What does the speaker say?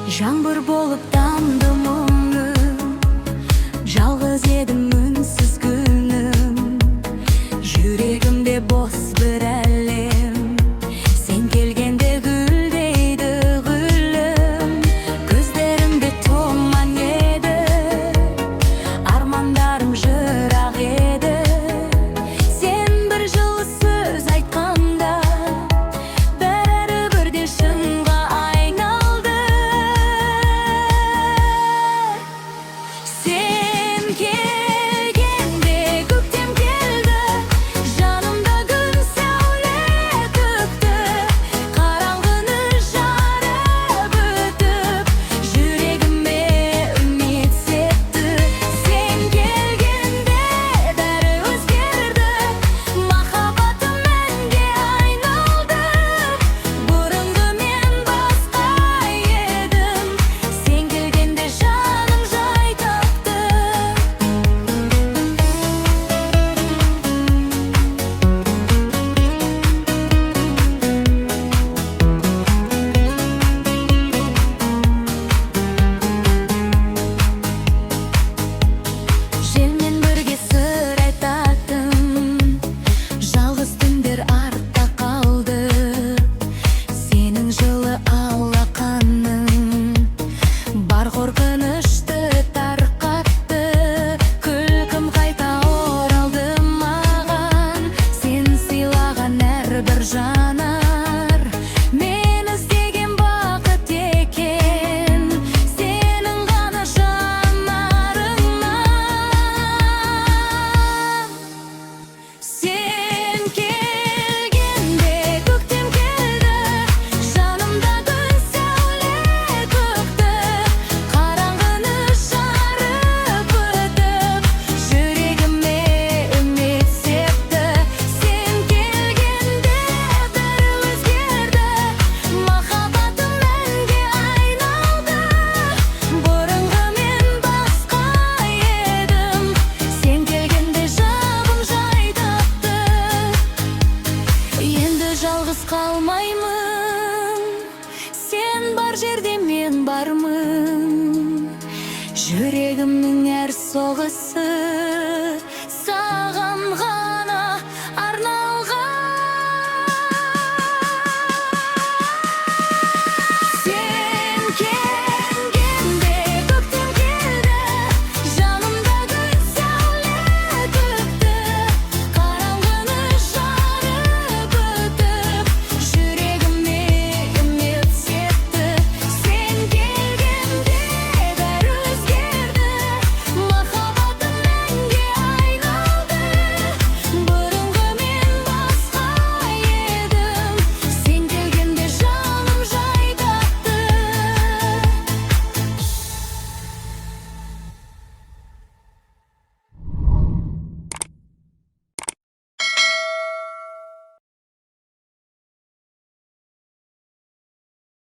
Жаңбыр болып тамды мұңым, жалғыз едім, үнсіз күнім. Жүрегімде бос бір әлем. Сен келгенде гүлдейді гүлім. Көздерімде тұман еді, армандарым жырақ еді. Сен бір жылы сөз айтқанда, бәрі бірден шынға айналды. Сен келгенде көктем келді, жанымда күн сәуле төкті. Қараңғыны жарып өтіп, жүрегіме үміт септі. Сен келгенде бәрі өзгерді, махаббатым әнге айналды. Бұрынғы мен басқа едім, сен келгенде жаным жай тапты. Желмен бірге сыр айтатын жалғыз түндер артта қалды. Сенің жылы алақаның бар қорқынышты тарқатты. Күлкім қайта оралды маған, сен сыйлаған әрбір жанар мен іздеген бақыт екен сенің ғана жанарыңнан. Сен келгенде көктем келді, жанымда күн сәуле төкті. Қараңғыны жарып өтіп, жүрегіме үміт септі. Сен келгенде бәрі өзгерді, махаббатым әнге айналды. Бұрынғы мен басқа едім, сен келгенде жаным жай тапты. Енді жалғыз қалмаймын, сен бар жерде мен бармын. Жүрегімнің әр соғысы